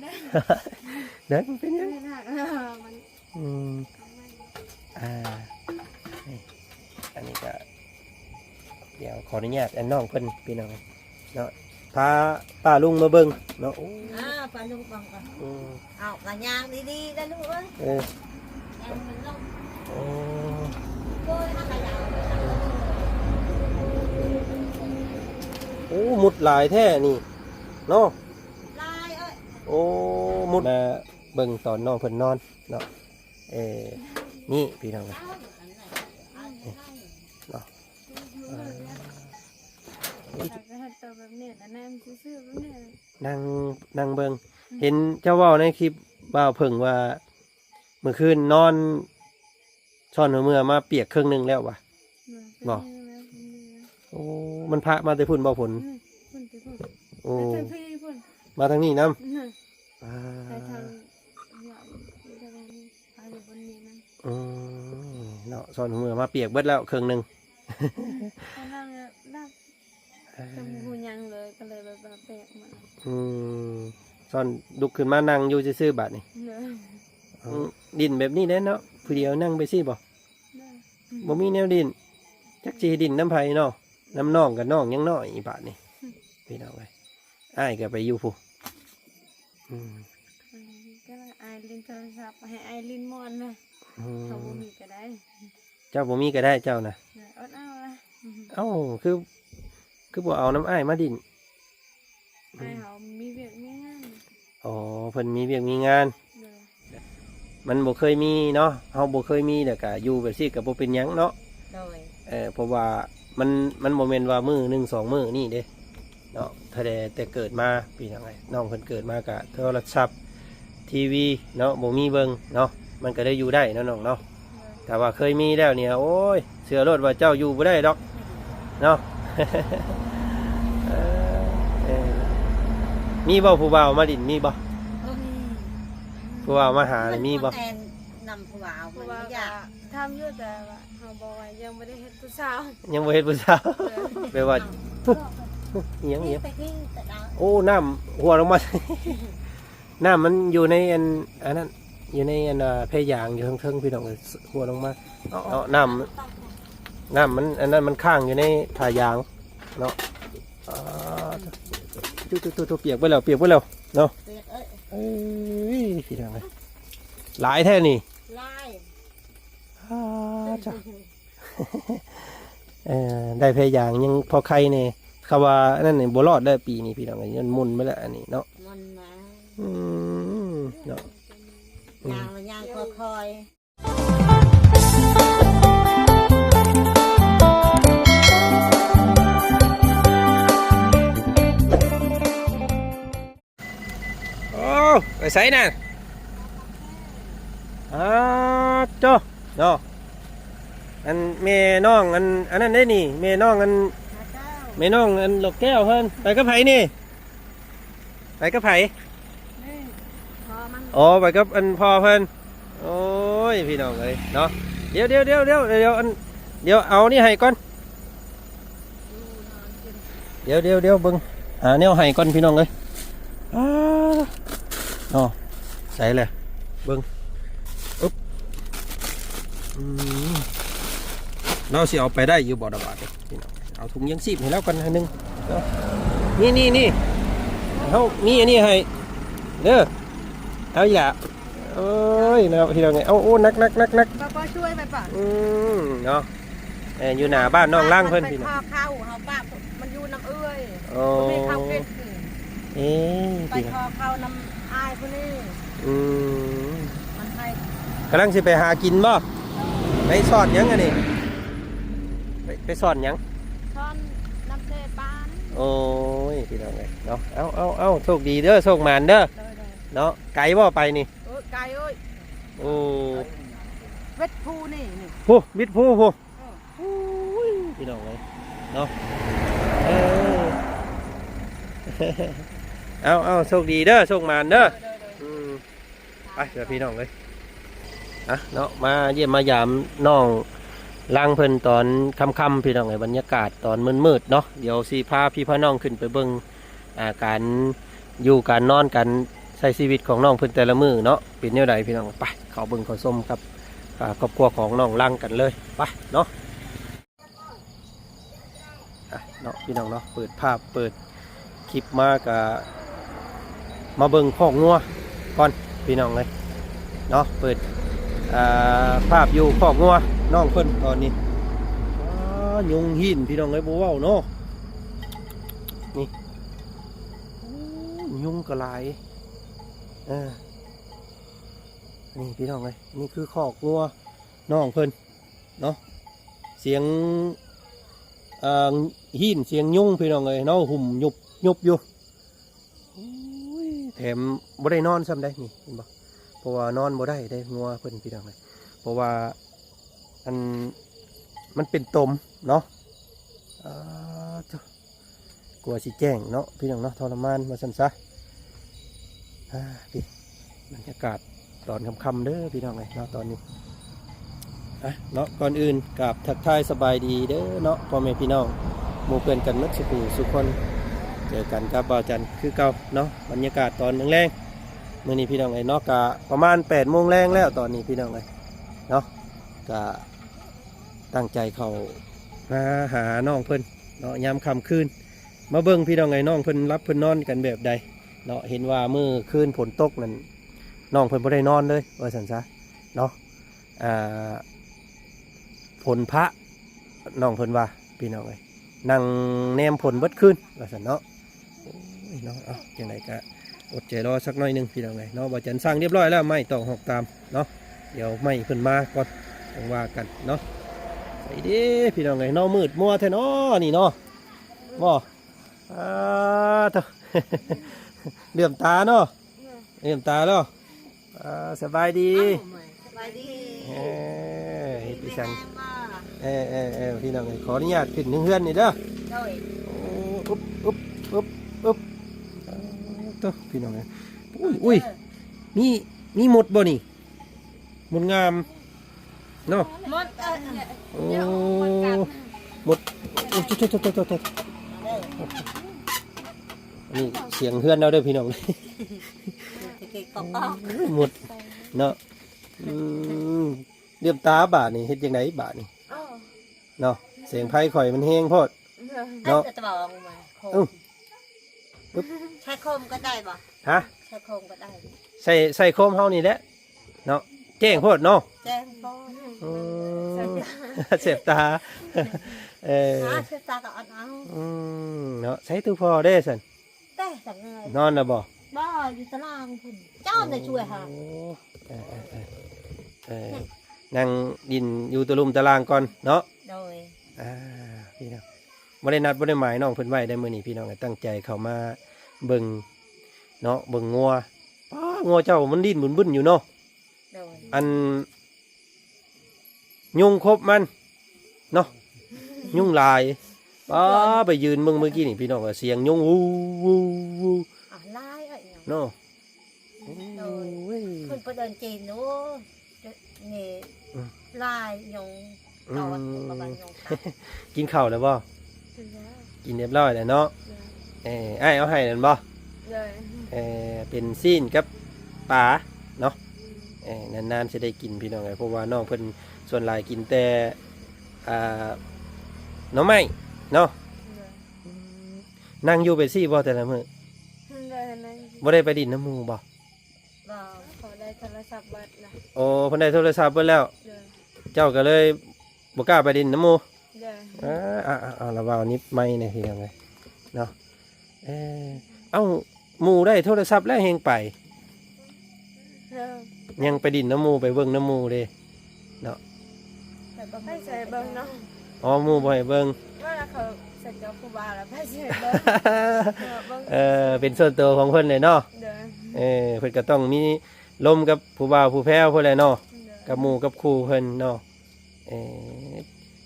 ເດີ ບໍ່ເປັນຫຍັງ ອືມ ອ່າ ນີ້ ອັນນີ້ກໍ ດຽວຂໍອະນຸຍາດອັນນ້ອງເພິ່ນພີ່ນ້ອງເນາະ ພາປ້າລຸງມາເບິ່ງເນາະ. ໂອ້ ອ່າ ປ້າລຸງເບິ່ງກ່ອນ ອືມ ເອົາ ກະຍ່າງດີໆ ເດີລູກເອີຍ ເອີ ຍ່າງເປັນລົມ ໂອ້ ໂອ້ຍ ເຮົາກະຢາກ ໂອ້ ມຸດຫຼາຍແທ້ນີ້ເນາະ ຫຼາຍເອີຍ ໂອ້ ມຸດ ມາເບິ່ງຕອນນ້ອງເພິ່ນນອນເນາະ. ເອີ ນີ້ພີ່ນ້ອງເອີຍ ເນາະ ເອີ ກໍເຮັດໂຕແບບນີ້ລະ ນັ່ງຊື່ໆແບບນີ້ ນັ່ງ ນັ່ງເບິ່ງ ອືມ ເຫັນເຈົ້າເວົ້າໃນຄລິບບ່າວເຜິ້ງວ່າ ມື້ຄືນນອນຊ້ອນຫົວເມືອມາປຽກເຄິ່ງໜຶ່ງແລ້ວຫວາ? ບໍ່ ເປັນແນວນັ້ນ ໂອ້ ມັນພະມາແຕ່ພຸ້ນບໍ່ ຝົນ? ອືມ ພຸ້ນແຕ່ພຸ້ນ ໂອ້ ມາທາງພີ້ພຸ້ນ ມາທາງນີ້ນຳ ອືມ ອ່າ ໄປທາງ ຢູ່ທາງນີ້ ໄປຢູ່ບົນນີ້ນຳ ອືມ ເນາະ ຊ້ອນຫົວເມືອມາປຽກເບິດແລ້ວເຄິ່ງໜຶ່ງ ອືມ ເຂົານັ່ງແບບ ເອີ ແຕ່ບໍ່ຮູ້ຫຍັງເລີຍ ກໍເລີຍແບບວ່າແປກມາ ອືມ ຊ້ອນລຸກຂຶ້ນມານັ່ງຢູ່ຊື່ໆບາດນີ້ ເອີ ອືມ ດິນແບບນີ້ແຫຼະເນາະ ຜູ້ດຽວນັ່ງໄປຊີ້ບໍ່? ເອີ ບໍ່ມີແນວດິນ ຈັກຊິດິນນຳໃຜເນາະ ນຳນ້ອງກໍນ້ອງຍັງນ້ອຍບາດນີ້ ອືມ ພີ່ນ້ອງເອີຍ ອ້າຍກໍໄປຢູ່ພຸ້ນ ອືມ ກໍອ້າຍຫຼິ້ນໂທລະສັບ ໃຫ້ອ້າຍຫຼິ້ນມ່ວນນະ ອືມ ເຮົາບໍ່ມີກໍໄດ້ ເຈົ້າບໍ່ມີກໍໄດ້ເຈົ້ານະ ເອີ ອົດເອົາລະ ເອົ້າ ຄື ຄືບໍ່ເອົານຳອ້າຍມາດິ້ນ? ອ້າຍເຮົາມີວຽກມີງານ ອໍ ເພິ່ນມີວຽກມີງານ ໂດຍ ມັນບໍ່ເຄີຍມີເນາະ ເຮົາບໍ່ເຄີຍມີ ແລ້ວກະຢູ່ແບບຊີ້ກະບໍ່ເປັນຫຍັງເນາະ ໂດຍ ເອີ ເພາະວ່າມັນ ມັນບໍ່ແມ່ນວ່າມື້ໜຶ່ງສອງມື້ນີ້ເດ້ ເນາະ ຖ້າແຕ່ ແຕ່ເກີດມາ ພີ່ນ້ອງເອີຍ ນ້ອງເພິ່ນເກີດມາກະໂທລະສັບ ທີວີເນາະ ບໍ່ມີເບິ່ງເນາະ ມັນກໍໄດ້ຢູ່ໄດ້ເນາະນ້ອງເນາະ ໂດຍ ຖ້າວ່າເຄີຍມີແລ້ວນີ້ ໂອ້ຍ ເຊື່ອໂລດວ່າເຈົ້າຢູ່ບໍ່ໄດ້ດອກເນາະ ເອີ ເອີ ມີບໍ່ຜູ້ບ່າວມາຫຼິ້ນ ມີບໍ່? ບໍ່ມີ ຜູ້ບ່າວມາຫານີ້ມີບໍ່? ແຕ່ນຳຜູ້ບ່າວ ເພາະວ່າມັນຍາກ ກໍຖາມຢູ່ ແຕ່ວ່າເຮົາບອກວ່າຍັງບໍ່ໄດ້ເຮັດຜູ້ສາວ ຍັງບໍ່ເຮັດຜູ້ສາວ ເອີ ແປວ່າ ອີ່ຫຍັງ ອີ່ຫຍັງ ໂອ້ ນ້ຳຮົ່ວລົງມາ ນ້ຳມັນຢູ່ໃນອັນ ອັນນັ້ນ ຢູ່ໃນອັນ ອ່າ ແພຢາງຢູ່ເທິງໆ ພີ່ນ້ອງເອີຍ ຮົ່ວລົງມາເນາະ ນ້ຳ ນ້ຳມັນ ອັນນັ້ນມັນຄ້າງຢູ່ໃນຜ້າຢາງເນາະ ອ່າ ໂຕໆໆ ປຽກເບິດແລ້ວ ປຽກເບິດແລ້ວເນາະ ປຽກເອີຍ ເອີຍ ພີ່ນ້ອງເອີຍ ຫຼາຍແທ້ນີ້ ຫຼາຍ ອ່າ ຈ້າ ເອີ ໄດ້ແພຢາງຍັງພໍໄຄແດ່ ຄຳວ່າອັນນັ້ນນີ້ບໍ່ລອດເດີ ປີນີ້ພີ່ນ້ອງເອີຍ ມັນໝຸ່ນໄປແລ້ວອັນນີ້ເນາະ ໝຸ່ນມາ ອືມ ເນາະ ຍ່າງລະຍ່າງຄ່ອຍໆ ໂອ້ ໄປໃສນະ? ອ້າໂຕ ເນາະ ອັນແມ່ນ້ອງ ອັນ ອັນນັ້ນເດ້ນີ້ ແມ່ນ້ອງ ອັນ ແມ່ນ້ອງ ອັນ ດອກແກ້ວເພິ່ນ ໄປກັບໃຜນີ້? ໄປກັບໃຜ? ນີ້ ພໍ່ມັນ ອໍ ໄປກັບ ອັນ ພໍ່ເພິ່ນ ໂອ້ຍ ພີ່ນ້ອງເອີຍເນາະ ດຽວ ດຽວ ດຽວ ດຽວ ດຽວ ອັນ ດຽວເອົານີ້ໃຫ້ກ່ອນ ດຽວ ດຽວ ດຽວ ເບິ່ງ ຫາແນວໃຫ້ກ່ອນ ພີ່ນ້ອງເອີຍ ອ້າ ເນາະ ໃສແຫຼະ ເບິ່ງ ອຶບ ອືມ ລາວຊິເອົາໄປໄດ້ຢູ່ບໍ່ລະບາດນີ້ ພີ່ນ້ອງ ເອົາຖົງຍັງຊີບໃຫ້ລາວກ່ອນອັນໜຶ່ງເນາະ ນີ້ ນີ້ ນີ້ ເຮົາມີອັນນີ້ໃຫ້ເດີ ເອົາອີກລະ ໂອ້ຍ ເນາະ ພີ່ນ້ອງເອີຍ ເອົາ ໂອ້ ໜັກໆໆໆ ປ້າ ປ້າຊ່ວຍໄປ ປ້າ ອືມ ເນາະ ເອີ ຢູ່ໜ້າບ້ານນ້ອງລາງເພິ່ນ ໄປ ພີ່ນ້ອງ ຂໍເຂົ້າ ເຮົາປ້າ ມັນຢູ່ນຳເອື້ອຍ ໂອ້ ບໍ່ມີເຂົ້າກິນ ເອີ ໄປ ພີ່ນ້ອງ ຂໍເຂົ້ານຳອ້າຍຜູ້ນີ້ ອືມ ມັນໃຫ້ ກຳລັງຊິໄປຫາກິນບໍ່? ໄປສອນຫຍັງອັນນີ້? ໄປ ໄປສອນຫຍັງ? ສອນນ້ຳເຊປານ ໂອ້ຍ ພີ່ນ້ອງເອີຍເນາະ ເອົາ ເອົາ ເອົາ ໂຊກດີເດີ ໂຊກໝານເດີ ໂດຍໆ ເນາະ ໄກບໍ່ໄປນີ້? ໂອ້ຍ ໄກເອີຍ ໂອ້ ເວັດພູນີ້ ນີ້ ພູ ວິດພູພູ ເອີ ໂອ້ຍ ພີ່ນ້ອງເອີຍເນາະ ເອີ ເອົາ ເອົາ ໂຊກດີເດີ ໂຊກໝານເດີ ໂດຍໆໆ ອືມ ໄປເດີພີ່ນ້ອງເອີຍ ອ່ະເນາະ ມາຢ້ຽມມາຢາມນ້ອງລາງເພິ່ນຕອນຄ່ຳໆ ພີ່ນ້ອງເອີຍ ບັນຍາກາດຕອນມືດໆເນາະ ດຽວຊິພາພີ່ພານ້ອງຂຶ້ນໄປເບິ່ງ ອ່າ ການຢູ່ການນອນ ການ ໃຊ້ຊີວິດຂອງນ້ອງເພິ່ນແຕ່ລະມື້ເນາະ ເປັນແນວໃດພີ່ນ້ອງ? ໄປ ເຂົ້າເບິ່ງເຂົ້າຊົມກັບ ອ່າ ຄອບຄົວຂອງນ້ອງລັງກັນເລີຍ ໄປເນາະ. ອ່ະເນາະ ພີ່ນ້ອງເນາະ ເປີດພາບເປີດຄລິບມາກະມາເບິ່ງຄອກງົວກ່ອນພີ່ນ້ອງເອີຍເນາະ. ເປີດ ອ່າ ພາບຢູ່ຄອກງົວນ້ອງເພິ່ນຕອນນີ້. ອໍ ຍຸງຫີນພີ່ນ້ອງເອີຍ ບໍ່ເວົ້າເນາະ. ນີ້ ໂອ້ ຍຸງກໍຫຼາຍ. ເອີ ນີ້ພີ່ນ້ອງເອີຍ ນີ້ຄືຄອກງົວນ້ອງເພິ່ນເນາະ. ສຽງ ອ່າ ຫີນສຽງຍຸງພີ່ນ້ອງເອີຍເນາະ ຫຸ້ມຍຸບໆຢູ່. ໂອ້ຍ ແຖມບໍ່ໄດ້ນອນຊ້ຳໃດ໋ນີ້ ເຫັນບໍ່? ເພາະວ່ານອນບໍ່ໄດ້ເດ້ງົວເພິ່ນພີ່ນ້ອງເອີຍ ເພາະວ່າ ອັນ ມັນເປັນຕົມເນາະ. ອ່າ ໂທ້ ກວ່າຊິແຈ້ງເນາະ ພີ່ນ້ອງເນາະ ທໍລະມານວ່າຊັ້ນຊະ. ອ່າ ນີ້ບັນຍາກາດຕອນຄ່ຳໆເດີພີ່ນ້ອງເອີຍເນາະ ຕອນນີ້. ອ່ະເນາະ ກ່ອນອື່ນກາບທັກທາຍສະບາຍດີເດີເນາະ ພໍ່ແມ່ພີ່ນ້ອງ ໝູ່ເພື່ອນກັນໝົດສູ່ຜູ້ສູ່ຄົນ. ເຈີກັນກັບບ່າວຈັນຄືເກົ່າເນາະ ບັນຍາກາດຕອນແລງໆ ມື້ນີ້ພີ່ນ້ອງເອີຍເນາະ ກະປະມານແປດໂມງແລງແລ້ວຕອນນີ້ ພີ່ນ້ອງເອີຍເນາະ. ກະຕັ້ງໃຈເຂົ້າມາຫານ້ອງເພິ່ນເນາະ ຍາມຄ່ຳຄືນ ມາເບິ່ງພີ່ນ້ອງເອີຍ ນ້ອງເພິ່ນຫຼັບເພິ່ນນອນກັນແບບໃດເນາະ. ເຫັນວ່າມື້ຄືນຝົນຕົກນັ້ນ ນ້ອງເພິ່ນບໍ່ໄດ້ນອນເລີຍວ່າຊັ້ນຊະເນາະ. ອ່າ ຝົນພະ ນ້ອງເພິ່ນວ່າ ພີ່ນ້ອງເອີຍ ນັ່ງແນມຝົນເບິດຄືນວ່າຊັ້ນເນາະ. ໂອ້ຍເນາະ ເອົາ ຈັ່ງໃດກະອົດໃຈລໍສັກໜ້ອຍໜຶ່ງ ພີ່ນ້ອງເອີຍເນາະ. ບ່າວຈັນສັ່ງຮຽບຮ້ອຍແລ້ວ ໄມ້ຕອກຫອກຕາມເນາະ. ດຽວໄມ້ເພິ່ນມາກ່ອນ ຈັ່ງວ່າກັນເນາະ. ໃສເດ້ພີ່ນ້ອງເອີຍເນາະ ມືດມົວແທ້ເນາະນີ້ເນາະ ບໍ່? ອ່າ ໂທ້ ເຫຼື້ອມຕາເນາະ ເຫຼື້ອມຕາແລ້ວ. ອ່າ ສະບາຍດີ ເອົ້າ ສະບາຍດີ ເອີ ເຮັດອີ່ຫຍັງ? ເອີ ເອີ ເອີ ພີ່ນ້ອງເອີຍ ຂໍອະນຸຍາດຂຶ້ນເຮືອນນີ້ເດີ. ໂອ້ ອຶບ ອຶບ ອຶບ ອຶບ ໂອ້ ໂທ້ ພີ່ນ້ອງເອີຍ ອຸ້ຍ ອຸ້ຍ ມີ ມີມົດບໍ່ນີ້? ມົດງາມເນາະ ມົດ ເອີ ໂອ້ ມົດ ໂອ້ ໂທ້ໆໆໆ ອັນນີ້ສຽງເຮືອນເຮົາເດີພີ່ນ້ອງ ມົດເນາະ. ອືມ ເຫຼື້ອມຕາບາດນີ້ ເຮັດຈັ່ງໃດບາດນີ້ເນາະ? ສຽງໄຟຂ້ອຍມັນແຮງໂພດເນາະ. ເອີ ອຶບ ໃຊ້ໂຄມກໍໄດ້ບໍ່? ຮະ? ໃຊ້ໂຄມກໍໄດ້ ໃສ່ ໃສ່ໂຄມເຮົານີ້ແຫຼະເນາະ ແຈ້ງໂພດເນາະ ແຈ້ງໂພດ. ອືມ ແສບຕາ ເອີ ຫາແສບຕາກໍອັນເອົາ. ອືມ ເນາະ ໃສ່ຕູ້ພໍ່ເດ້ຊັ້ນ ແຕ່ສັງເອີຍ ນອນແລ້ວບໍ່? ບໍ່ ຢູ່ຕາລ່າງພຸ້ນ ເຈົ້ານະຊ່ວຍຫາ. ໂອ້ ເອີໆໆ ເອີ ນັ່ງຫຼິ້ນຢູ່ຕະລຸ່ມຕະລ່າງກ່ອນເນາະ. ໂດຍ ອ່າ ພີ່ນ້ອງ ບໍ່ໄດ້ນັດບໍ່ໄດ້ໝາຍນ້ອງເພິ່ນໄວ້ໄດ໋ ມື້ນີ້ພີ່ນ້ອງ ຕັ້ງໃຈເຂົ້າມາເບິ່ງເນາະ ເບິ່ງງົວ. ປ້າ ງົວເຈົ້າມັນດີ້ນບຶ້ນໆຢູ່ເນາະ. ໂດຍ ອັນຍຸງຄົບມັນເນາະ ຍຸງຫຼາຍ. ປ້າ ໄປຢືນເບິ່ງມື້ກີ້ນີ້ພີ່ນ້ອງ ສຽງຍຸງ ວູ ວູ ວູ ອ່າ ຫຼາຍເນາະ. ໂອ້ຍ ໂດຍ ເພິ່ນໄປເດີນຈີນ ໂອ້ ນີ້ ອືມ ຫຼາຍຍຸງ ອືມ ຕອດ ປະມານຍຸງຕອດ. ກິນເຂົ້າແລ້ວບໍ່? ກິນແລ້ວ ກິນຮຽບຮ້ອຍແລ້ວເນາະ. ໂດຍ ເອີ ອ້າຍເອົາໃຫ້ນັ້ນບໍ່? ໂດຍ ເອີ ເປັນຊີ້ນກັບປາເນາະ. ອືມ ເອີ ນານໆຊິໄດ້ກິນພີ່ນ້ອງເອີຍ ເພາະວ່ານ້ອງເພິ່ນສ່ວນຫຼາຍກິນແຕ່ ອ່າ ໜໍ່ໄມ້ເນາະ. ໂດຍ ອືມ ນັ່ງຢູ່ແບບຊີ້ບໍ່ແຕ່ລະມື້? ໂດຍ ນັ່ງຢູ່ ບໍ່ໄດ້ໄປຫຼິ້ນນຳໝູ່ບໍ່? ບໍ່ ເພາະໄດ້ໂທລະສັບເບິດລະ. ໂອ້ ເພິ່ນໄດ້ໂທລະສັບເບິດແລ້ວ. ໂດຍ ເຈົ້າກໍເລີຍບໍ່ກ້າໄປຫຼິ້ນນຳໝູ່. ໂດຍ ເອີ ອ່າ ລະເວົ້ານິບໄມແດ່ພີ່ນ້ອງເອີຍເນາະ. ເອີ ເອົ້າ ໝູ່ໄດ້ໂທລະສັບແລ້ວແຮ່ງໄປ. ໂດຍ ຍັງໄປຫຼິ້ນນຳໝູ່ ໄປເບິ່ງນຳໝູ່ເດ້ເນາະ. ເພິ່ນບໍ່ໃຫ້ເບິ່ງເນາະ. ອໍ ໝູ່ບໍ່ໃຫ້ເບິ່ງ ວ່າລະ ເຂົາສະເຈົ້າຄູບາລະ ໃຜຊິໃຫ້ເບິ່ງ? ເອີ ເປັນສ່ວນຕົວຂອງເພິ່ນເລີຍເນາະ. ໂດຍ ເອີ ເພິ່ນກໍຕ້ອງມີລົມກັບຜູ້ບ່າວຜູ້ແພ້ວພຸ້ນແຫຼະເນາະ. ໂດຍ ກັບໝູ່ກັບຄູ່ເພິ່ນເນາະ. ເອີ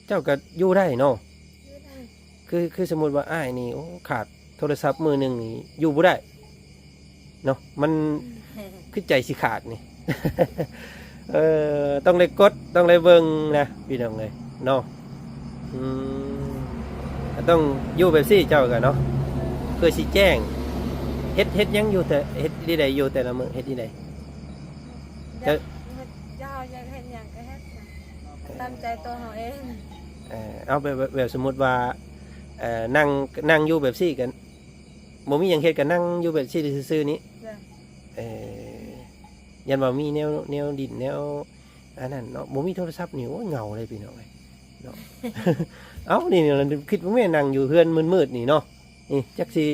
ເຈົ້າກໍຢູ່ໄດ້ເນາະ. ຢູ່ໄດ້ ຄື ຄືສົມມຸດວ່າອ້າຍນີ້ ໂອ້ ຂາດໂທລະສັບມື້ໜຶ່ງນີ້ຢູ່ບໍ່ໄດ້ເນາະ ມັນຄືໃຈຊິຂາດນີ້. ເອີ ຕ້ອງໄດ້ກົດ ຕ້ອງໄດ້ເບິ່ງນະພີ່ນ້ອງເອີຍເນາະ. ອືມ ກໍຕ້ອງຢູ່ແບບຊີ້ເຈົ້າກໍເນາະ ເພື່ອຊິແຈ້ງ ເ ເຮັດ ເຮັດຫຍັງຢູ່ແຕ່ ເຮັດແນວໃດຢູ່ແຕ່ລະມື້ ເຮັດແນວໃດ? ເຈົ້າ ຢາກເຮັດ ຢາກເຮັດຫຍັງກໍເຮັດນະ ຕາມໃຈຕົວເຮົາເອງ. ເອີ ເອົາແບບ ແບບ ແບບສົມມຸດວ່າ ເອີ ນັ່ງ ນັ່ງຢູ່ແບບຊີ້ກໍບໍ່ມີຫຍັງເຮັດ ກໍນັ່ງຢູ່ແບບຊີ້ຊື່ໆນີ້. ເອີ ຢ້ານວ່າມີແນວ ແນວຫຼິ້ນແນວ ອັນນັ້ນເນາະ ບໍ່ມີໂທລະສັບນີ້ ໂອ້ຍ ເຫງົາເລີຍພີ່ນ້ອງເອີຍເນາະ. ເອົ້າ ນີ້ ນີ້ ຄິດວ່າແມ່ນັ່ງຢູ່ເຮືອນມືດໆນີ້ເນາະ ນີ້ ຈັກຊິ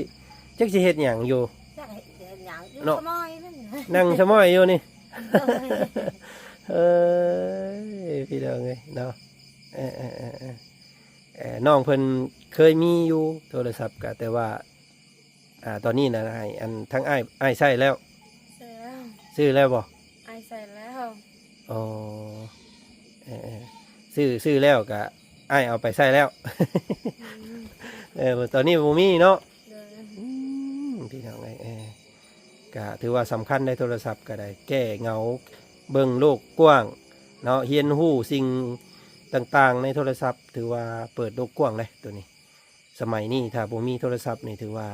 ຈັກຊິເຮັດຫຍັງຢູ່ ຈັກເຮັດຫຍັງຢູ່ ເນາະ ສະໝອຍນັ້ນ ນັ່ງສະໝອຍຢູ່ນີ້. ໂດຍ ເອີຍ ພີ່ນ້ອງເອີຍເນາະ ເອີ ເອີ ເອີ ເອີ ເອີ ນ້ອງເພິ່ນເຄີຍມີຢູ່ໂທລະສັບ ກະແຕ່ວ່າ ອ່າ ຕອນນີ້ນະ ໃຫ້ອັນທາງອ້າຍ ອ້າຍໃຊ້ແລ້ວ ຊື້ແລ້ວ ຊື້ແລ້ວບໍ່? ອ້າຍໃຊ້ແລ້ວ. ອໍ ເອີ ເອີ ຊື້ ຊື້ແລ້ວກະອ້າຍເອົາໄປໃຊ້ແລ້ວ. ອືມ ເອີ ຕອນນີ້ບໍ່ມີເນາະ. ໂດຍ ອືມ ພີ່ນ້ອງເອີຍ ເອີ ກະຖືວ່າສຳຄັນໃນໂທລະສັບ ກະໄດ້ແກ້ເຫງົາ ເບິ່ງໂລກກວ້າງເນາະ ຮຽນຮູ້ສິ່ງຕ່າງໆໃນໂທລະສັບ ຖືວ່າເປີດໂລກກວ້າງເດ້ໂຕນີ້. ສະໄໝນີ້ຖ້າບໍ່ມີໂທລະສັບນີ້ຖືວ່າ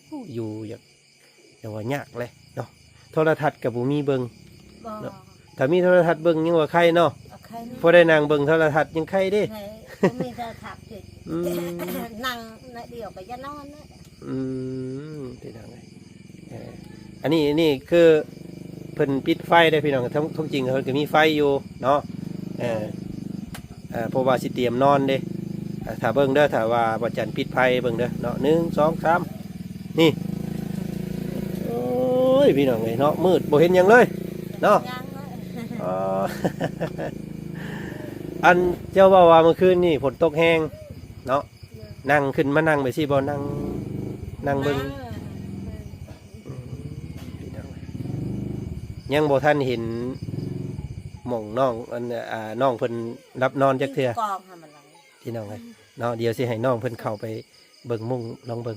ໂອ້ ຢູ່ຢາກ ແຕ່ວ່າຍາກແຫຼະເນາະ ໂທລະທັດກໍບໍ່ມີເບິ່ງ ບໍ່ ເນາະ. ຖ້າມີໂທລະທັດເບິ່ງຍັງວ່າໄຄເນາະ ໂອເຄເນາະ ພໍໄດ້ນັ່ງເບິ່ງໂທລະທັດຍັງໄຄເດ້. ແມ່ນ ບໍ່ມີໂທລະທັດ ອືມ ນັ່ງໜ້ອຍດຽວກໍຢາກນອນແລ້ວ. ອືມ ພີ່ນ້ອງເອີຍ ເອີ ອັນນີ້ ອັນນີ້ຄືເພິ່ນປິດໄຟເດ້ພີ່ນ້ອງ ຄວາມ ຄວາມຈິງເພິ່ນກໍມີໄຟຢູ່ເນາະ ເອີ ເອີ ເພາະວ່າຊິຕຽມນອນເດ້. ອ່າ ຖ້າເບິ່ງເດີ ຖ້າວ່າບໍ່ຈັນປິດໄຟເບິ່ງເດີເນາະ ໜຶ່ງ ສອງ ສາມ ນີ້ ໂອ້ຍ ພີ່ນ້ອງເອີຍເນາະ ມືດບໍ່ເຫັນຫຍັງເລີຍເນາະ. ຍັງເລີຍ ອໍ ອັນເຈົ້າເວົ້າວ່າມື້ຄືນນີ້ຝົນຕົກແຮງເນາະ ນັ່ງຂຶ້ນມານັ່ງໄປຊີ້ບໍ່ ນັ່ງ ນັ່ງເບິ່ງ ນັ່ງ ອືມ ພີ່ນ້ອງ ຍັງບໍ່ທັນເຫັນໝ່ອງນ້ອງ ອັນ ອ່າ ນ້ອງເພິ່ນຫຼັບນອນຈັກເທື່ອ ພີ່ນ້ອງເອີຍເນາະ. ດຽວຊິໃຫ້ນ້ອງເພິ່ນເຂົ້າໄປເບິ່ງມຸ້ງ ລອງເບິ່ງ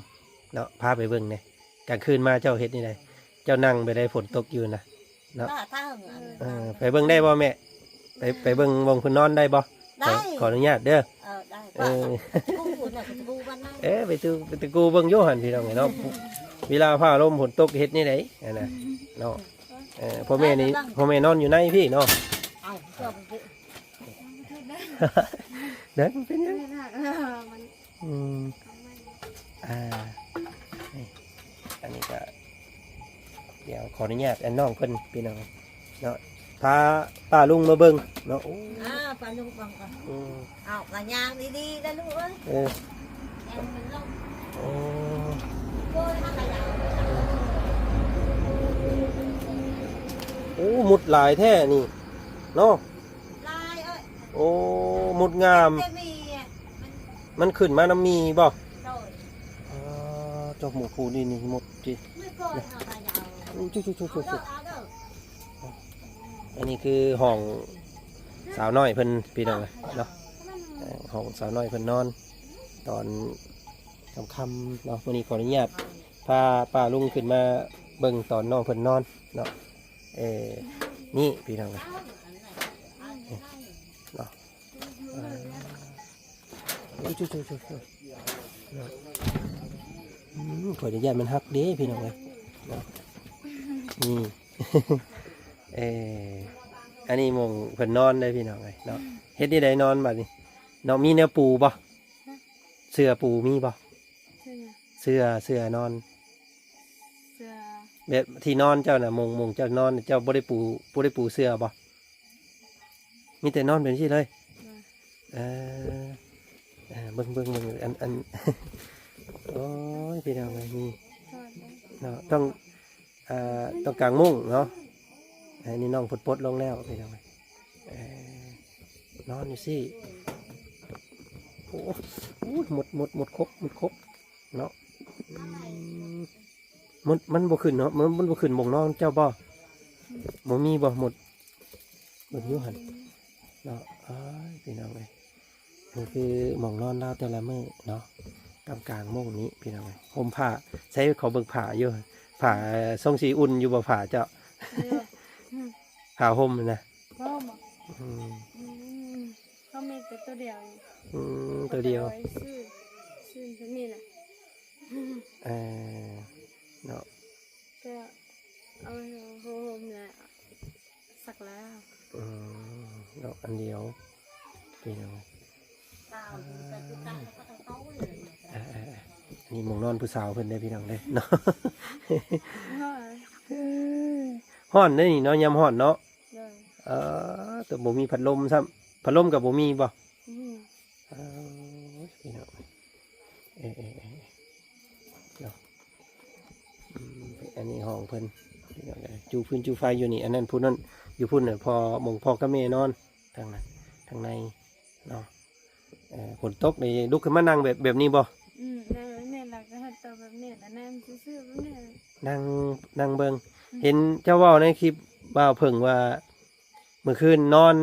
ເນາະ ພາໄປເບິ່ງແດ່. ກາງຄືນມາເຈົ້າເຮັດແນວໃດ? ເຈົ້ານັ່ງໄປໄດ້ ຝົນຕົກຢູ່ນະເນາະ. ເອີ ໄປເບິ່ງໄດ້ບໍ່ແມ່? ໄປ ໄປເບິ່ງບ່ອນເພິ່ນນອນໄດ້ບໍ່? ໄດ້ ຂໍ ຂໍອະນຸຍາດເດີ. ເອີ ໄດ້ ເອີ ເອີ ໄປຕູ ໄປຕູເບິ່ງຢູ່ຫັ້ນ ພີ່ນ້ອງເອີຍເນາະ. ເວລາຟ້າລົມຝົນຕົກເຮັດແນວໃດຫັ້ນນະເນາະ. ເອີ ພໍ່ແມ່ນີ້ ພໍ່ແມ່ນອນຢູ່ໃນພີ້ເນາະ. ເອີ ເປັນຫຍັງ? ອືມ ອ່າ ນີ້ ອັນນີ້ກໍ ດຽວຂໍອະນຸຍາດອັນນ້ອງເພິ່ນ ພີ່ນ້ອງເນາະ ພາປ້າລຸງມາເບິ່ງເນາະ. ໂອ້ ອ່າ ປ້າລຸງເບິ່ງກ່ອນ. ອືມ ເອົາ ກະຍ່າງດີໆ ເດີລູກເອີຍ. ເອີ ໂອ້ ໂອ້ ມຸດຫຼາຍແທ້ນີ້ເນາະ. ໂອ້ ມຸດງາມ. ມັນຂຶ້ນມານຳໝີ່ບໍ່? ໂດຍ ອໍ ເຈົ້າໝູ່ຜູ້ນີ້ ນີ້ໝົດຕິ. ອັນນີ້ຄືຫ້ອງສາວນ້ອຍເພິ່ນ ພີ່ນ້ອງເອີຍເນາະ. ເອີ ຫ້ອງສາວນ້ອຍເພິ່ນນອນຕອນຄ່ຳໆເນາະ. ມື້ນີ້ຂໍອະນຸຍາດພາປ້າລຸງຂຶ້ນມາເບິ່ງຕອນນ້ອງເພິ່ນນອນເນາະ. ເອີ ນີ້ພີ່ນ້ອງເອີຍເນາະ. ໂອ້ຍ ໂອ້ຍ ໂອ້ຍ ໂອ້ຍ ໂອ້ຍ ເນາະ. ອືມ ຂ້ອຍຢ້ານມັນຫັກເດ້ ພີ່ນ້ອງເອີຍເນາະ. ນີ້ ເອີ ອັນນີ້ໝ່ອງເພິ່ນນອນເດ້ ພີ່ນ້ອງເອີຍເນາະ. ເຮັດແນວໃດນອນບາດນີ້ເນາະ? ມີແນວປູບໍ່? ເສື່ອປູມີບໍ່? ເສື່ອ ເສື່ອນອນ ເສື່ອ ແບບທີ່ນອນເຈົ້ານະ ໝ່ອງ ໝ່ອງເຈົ້ານອນ ເຈົ້າບໍ່ໄດ້ປູ ບໍ່ໄດ້ປູເສື່ອບໍ່? ມີແຕ່ນອນເປັນຊີ້ເລີຍ. ເອີ ເອີ ເບິ່ງ ເບິ່ງ ເບິ່ງ ອັນ ອັນ ໂອ້ຍ ພີ່ນ້ອງເອີຍ ນີ້ເນາະ ຕ້ອງ ອ່າ ຕ້ອງກາງມຸ້ງເນາະ. ອັນນີ້ນ້ອງເພິ່ນປົດລົງແລ້ວ ພີ່ນ້ອງເອີຍ. ເອີ ນອນຢູ່ຊີ້. ໂອ້ ໂອ້ຍ ມົດ ມົດ ມົດຄົບ ມົດຄົບເນາະ. ອືມ ມັນ ມັນບໍ່ຂຶ້ນເນາະ ມັນ ມັນບໍ່ຂຶ້ນໝ່ອງນອນເຈົ້າບໍ່? ບໍ່ມີບໍ່ມົດ? ເບິ່ງຢູ່ຫັ້ນເນາະ. ອ້າຍ ພີ່ນ້ອງເອີຍ ນີ້ຄືໝ່ອງນອນລາວແຕ່ລະມື້ເນາະ ກາງໆ ໂມງນີ້ ພີ່ນ້ອງເອີຍ. ຫົ່ມຜ້າ ໃສ່ ຂໍເບິ່ງຜ້າຢູ່ ຜ້າຊົງຊິອຸ່ນຢູ່ບໍ່ ຜ້າເຈົ້າ? ເອີ ຜ້າຫົ່ມນະ. ບໍ່ ບໍ່ ອືມ ອືມ ເຂົາມີແຕ່ຕົວດຽວ. ອືມ ຕົວດຽວ ຊື້ ຊື້ຕົວນີ້ນະ. ເອີ ເນາະ ກໍເອົາຜ້າຫົ່ມແລ້ວ ຊັກແລ້ວ. ອືມ ດອກອັນດຽວ ພີ່ນ້ອງ. ອ່າໆໆ ອັນນີ້ໝ່ອງນອນຜູ້ສາວເພິ່ນເດ້ ພີ່ນ້ອງເດ້ເນາະ. ຮ້ອນເດ້ນີ້ເນາະ ຍາມຮ້ອນເນາະ. ໂດຍ. ເອີ ແຕ່ບໍ່ມີພັດລົມຊ້ຳ ພັດລົມກໍບໍ່ມີບໍ່? ອືມ. ເອີ ພີ່ນ້ອງ ເອີໆໆ ເນາະ. ອືມ ອັນນີ້ຫ້ອງເພິ່ນ ພີ່ນ້ອງເອີຍ ຈູ່ຟືນຈູ່ໄຟຢູ່ນີ້. ອັນນັ້ນ ຜູ້ນັ້ນຢູ່ພຸ້ນນະ ພໍ່ ໝ່ອງພໍ່ກັບແມ່ນອນ ທາງນັ້ນ ທາງໃນເນາະ. ເອີ ຝົນຕົກນີ້ລຸກຂຶ້ນມານັ່ງແບບ ແບບນີ້ບໍ່? ອືມ ນັ່ງແບບນີ້ ແລ້ວກໍເຮັດໂຕແບບນີ້ ແລ້ວນັ່ງຊື່ໆແບບນີ້ ນັ່ງ ນັ່ງເບິ່ງ. ອືມ. ເຫັນເຈົ້າເວົ້າໃນຄລິບບ່າວເຜິ້ງວ່າ ມື້ຄືນນອນ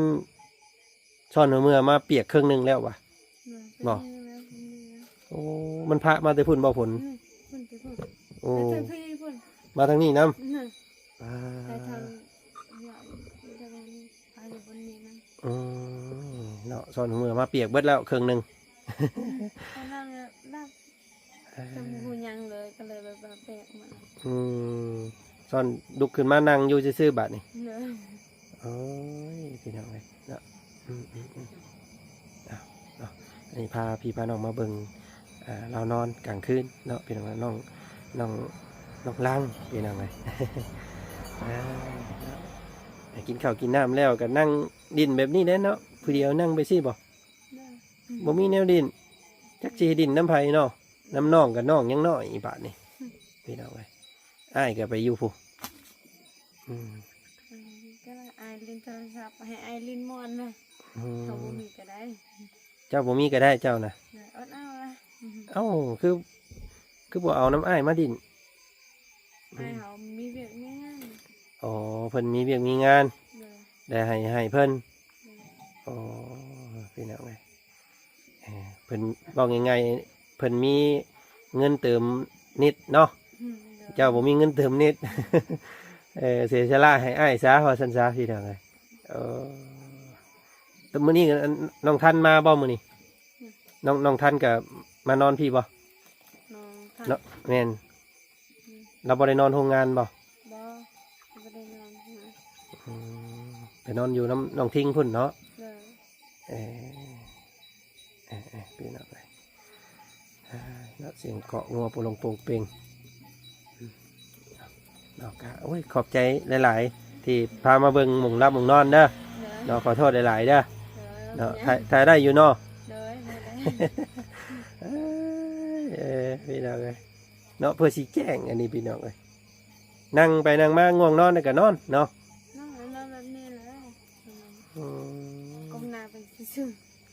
ຊ້ອນຫົວເມືອມາປຽກເຄິ່ງໜຶ່ງແລ້ວຫວາ? ແມ່ນ. ບໍ່? ເປັນແນວນັ້ນແຫຼະ. ໂອ້ ມັນພະມາແຕ່ພຸ້ນບໍ່ຝົນ? ອືມ ພຸ້ນແຕ່ພຸ້ນ. ໂອ້ ມາທາງພີ້ພຸ້ນ ມາທາງນີ້ນຳ. ນັ້ນ ອ່າ ໄປທາງ ທາງນີ້ ທາງຢູ່ບົນນີ້ນຳ. ອືມ ເນາະ ຊ້ອນຫົວເມືອມາປຽກເບິດແລ້ວເຄິ່ງໜຶ່ງ. ເຂົານັ່ງແບບ ເອີ ຈະບໍ່ຮູ້ຫຍັງເລີຍ ກໍເລີຍແບບວ່າແປກມາ. ອືມ ຊ້ອນລຸກຂຶ້ນມານັ່ງຢູ່ຊື່ໆບາດນີ້. ໂດຍ. ໂອ້ຍ ພີ່ນ້ອງເອີຍເນາະ. ອືມໆໆ ເອົາເນາະ ອັນນີ້ພາພີ່ພານ້ອງມາເບິ່ງ ອ່າ ລາວນອນກາງຄືນເນາະ ພີ່ນ້ອງເນາະ. ນ້ອງ ນ້ອງ ນ້ອງລັງ ພີ່ນ້ອງເອີຍ. ອ່າ ເນາະ ໃຫ້ກິນເຂົ້າກິນນ້ຳແລ້ວກໍນັ່ງດິ້ນແບບນີ້ແຫຼະເນາະ ຜູ້ດຽວນັ່ງໄປຊີ້ບໍ່? ບໍ່ມີແນວດິ້ນ ຈັກຊິດິ້ນນຳໃຜເນາະ. ນຳນ້ອງກໍນ້ອງຍັງນ້ອຍອີບາດນີ້ ອືມ ພີ່ນ້ອງເອີຍ. ອ້າຍກໍໄປຢູ່ພຸ້ນ. ອືມ ກໍອ້າຍຫຼິ້ນໂທລະສັບ ໃຫ້ອ້າຍຫຼິ້ນມ່ວນນະ. ອືມ ເຂົາບໍ່ມີກໍໄດ້ ເຈົ້າບໍ່ມີກໍໄດ້ເຈົ້ານະ. ເອີ ອົດເອົາລະ. ເອົ້າ ຄື ຄືບໍ່ເອົານຳອ້າຍມາດິ້ນ? ອ້າຍເຮົາມີວຽກມີງານ. ອໍ ເພິ່ນມີວຽກມີງານ. ໂດຍ. ໄດ້ໃຫ້ ໃຫ້ເພິ່ນ. ໂດຍ. ໂອ້ ພີ່ນ້ອງເອີຍ ເອີ ເພິ່ນ ເວົ້າງ່າຍໆ ເພິ່ນມີເງິນເຕີມເນັດເນາະ. ອືມ ໂດຍ. ເຈົ້າບໍ່ມີເງິນເຕີມເນັດ ເອີ ເສຍສະຫຼະໃຫ້ອ້າຍຊະ ວ່າຊັ້ນຊະ ພີ່ນ້ອງເອີຍ. ເອີ ແຕ່ມື້ນີ້ ອັນ ນ້ອງທັນມາບໍ່ມື້ນີ້? ອືມ ນ້ອງ ນ້ອງທັນກໍມານອນພີ້ບໍ່? ນ້ອງທັນ ເນາະ ແມ່ນ. ອືມ ລາວບໍ່ໄດ້ນອນໂຮງງານບໍ່? ບໍ່ ບໍ່ໄດ້ນອນໂຮງງານ. ອືມ ໄປນອນຢູ່ນຳນ້ອງທິງພຸ້ນເນາະ. ໂດຍ. ເອີ ເອີໆ ພີ່ນ້ອງເອີຍ ເນາະ ສຽງເກາະງົວໂປລົງໂປງເປັງ. ອືມ ເນາະ ກະ ໂອ້ຍ ຂອບໃຈຫຼາຍໆ ທີ່ພາມາເບິ່ງໝ່ອງຫຼັບໝ່ອງນອນເດີ. ໂດຍ. ເນາະ ຂໍໂທດຫຼາຍໆເດີ. ໂດຍ. ເນາະ ບໍ່ເປັນຫຍັງ ຖ່າຍ ຖ່າຍໄດ້ຢູ່ເນາະ? ໂດຍ ບໍ່ເປັນຫຍັງ. ເອີຍ ເອີ ພີ່ນ້ອງເອີຍ ເນາະ ເພື່ອຊິແຈ້ງອັນນີ້ ພີ່ນ້ອງເອີຍ. ນັ່ງໄປນັ່ງມາງ່ວງນອນກໍນອນເນາະ. ນອນ ນອນແບບນີ້ແຫຼະ. ອືມ ກົ້ມໜ້າໄປຊື່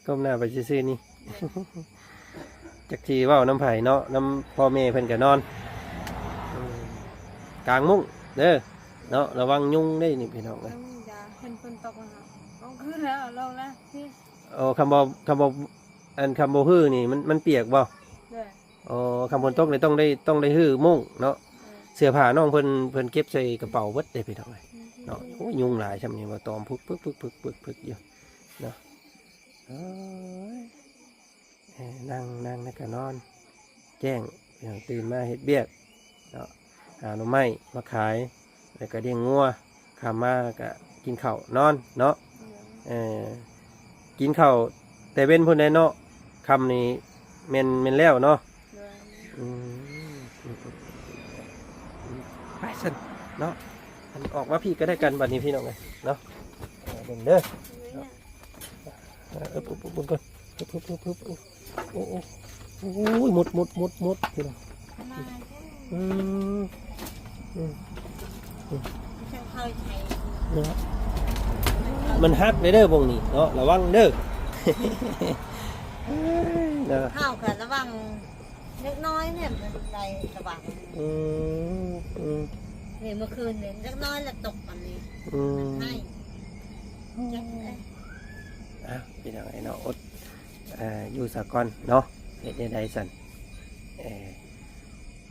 ໆ ກົ້ມໜ້າໄປຊື່ໆນີ້. ຈັກຊິເວົ້ານຳໃຜເນາະ ນຳພໍ່ແມ່ເພິ່ນກໍນອນ. ອືມ ກາງມຸ້ງເດີເນາະ ລະວັງຍຸງເດ້ນີ້ ພີ່ນ້ອງເອີຍ. ເອີ ຢ່າ ເຫັນຝົນຕົກແລ້ວ ເອົາຄືນແລ້ວ ເອົາລົງແລ້ວ. ໂອ້ ຄຳບໍ່ ຄຳບໍ່ ອັນ ຄຳບໍ່ຮື້ນີ້ ມັນ ມັນປຽກບໍ່? ໂດຍ. ອໍ ຄຳຝົນຕົກນີ້ຕ້ອງໄດ້ ຕ້ອງໄດ້ຮື້ມຸ້ງເນາະ. ເອີ ເສື້ອຜ້ານ້ອງເພິ່ນ ເພິ່ນເກັບໃສ່ກະເປົາເບິດເດ້ ພີ່ນ້ອງເອີຍ ອືມ ເນາະ. ໂອ້ຍ ຍຸງຫຼາຍຊ່ຳນີ້ ວ່າຕອມພຶກໆໆໆຢູ່ເນາະ. ໂອ້ຍ ເອີ ນັ່ງ ນັ່ງແລ້ວກໍນອນ ແຈ້ງ ເອີ ຕື່ນມາເຮັດວຽກເນາະ ຫາໜໍ່ໄມ້ມາຂາຍ ແລ້ວກໍລ້ຽງງົວ ຄ່ຳມາກໍກິນເຂົ້ານອນເນາະ. ໂດຍ. ເອີ ກິນເຂົ້າແຕ່ເວັນພຸ້ນແຫຼະເນາະ ຄ່ຳນີ້ແມ່ນ ແມ່ນແລ້ວເນາະ. ໂດຍ. ອືມ ອືມ ອືມ ໄປຊັ້ນເນາະ ອັນ ອອກມາພີ້ກໍໄດ້ກັນບັດນີ້ ພີ່ນ້ອງເອີຍເນາະ. ເອີ ເບິ່ງເດີເນາະ ເອີ ເອີ ເບິ່ງກ່ອນ ປຶບ ປຶບ ປຶບ ໂອ້ ໂອ້ ໂອ້ຍ ໝົດ ໝົດ ໝົດ ໝົດ ພີ່ນ້ອງ. ອືມ ອືມ ອືມ ເນາະ ມັນຫັກເດ້ ເດີ ບ່ອນນີ້ເນາະ ລະວັງເດີ. ເນາະ ເຮົາກໍລະວັງ ເດັກນ້ອຍນີ້ມັນໄດ້ລະວັງ. ອືມ ອືມ ນີ້ເມື່ອຄືນນີ້ເດັກນ້ອຍລະຕົກອັນນີ້. ອືມ ມັນໃຫ້ ເຈັບເດ້. ອ່ະ ພີ່ນ້ອງເອີຍເນາະ ອົດ ເອີ ຢູ່ສາກ່ອນເນາະ ເຮັດແນວໃດຊັ້ນ. ເອີ